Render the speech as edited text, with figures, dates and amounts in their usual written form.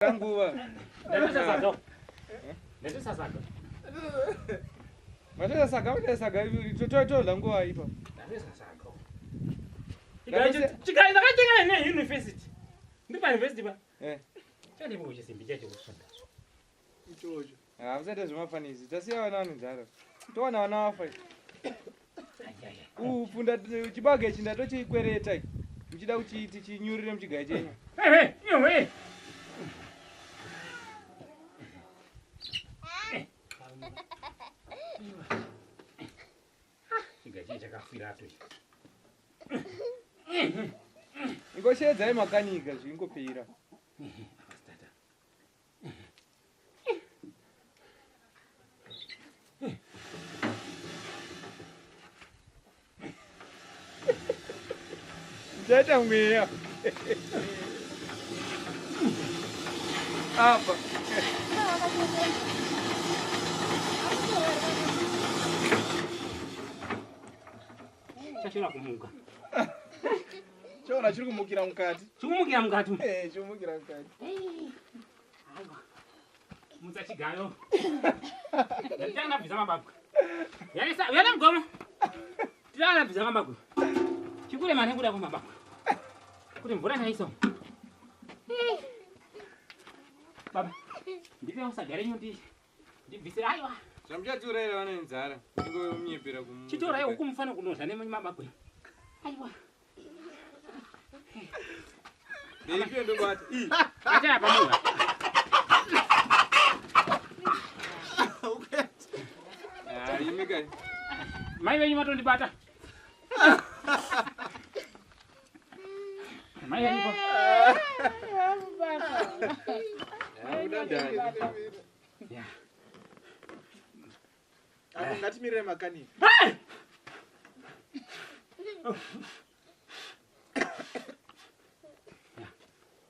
Nguva. Ndatosasaga. Ndatosasaga. Matosasaga matosasaga todla nguva ipa. Ndatosasaga. Chigayo ndakatenga ne university. Ndiri pa university pa. Eh. Chandipo kuchisimbi chacho kusunda. Ichocho. Ah, musaite zvemafanisi. Tasiya vana vane nzara. Towana vana vafa. Upfunda chibage ichi ndatochikwereta. Muchida kuchiti chinyurire muchigayo chenyu. Hey hey, iwe. Chigayo chiye chakafira to. Ingoshedzai makanika zvingopera. Akasitata. Muchaita mweya. Apa. Chachora kumuka. Chiona chiri kumukira mukati. Chikumukira mukati. Eh, chikumukira mukati. Aiwa. Mutsa chigayo. Nditanga bvisa mababwa. Yarisa, yana mgomo. Titanga bvisa mababwa. Chikure mane kuda kwa mababwa. Kuti mvura naiso. Baba, ndipe usagare nyundi. Ndibvisire aiwa. Zvamuchatiurayira vana nenzara. Ndingomunyepera kumu. Chitorai huku mufana kunodla nemababwa. Aiwa. Ndeipi ndobata. Ii. Achaya pamuwa. Ah, imi kai. Mai venyu matondibata. Mai venyu pa. Ah, kudadana. Yeah. Apo ngatimirire makanika. Hey!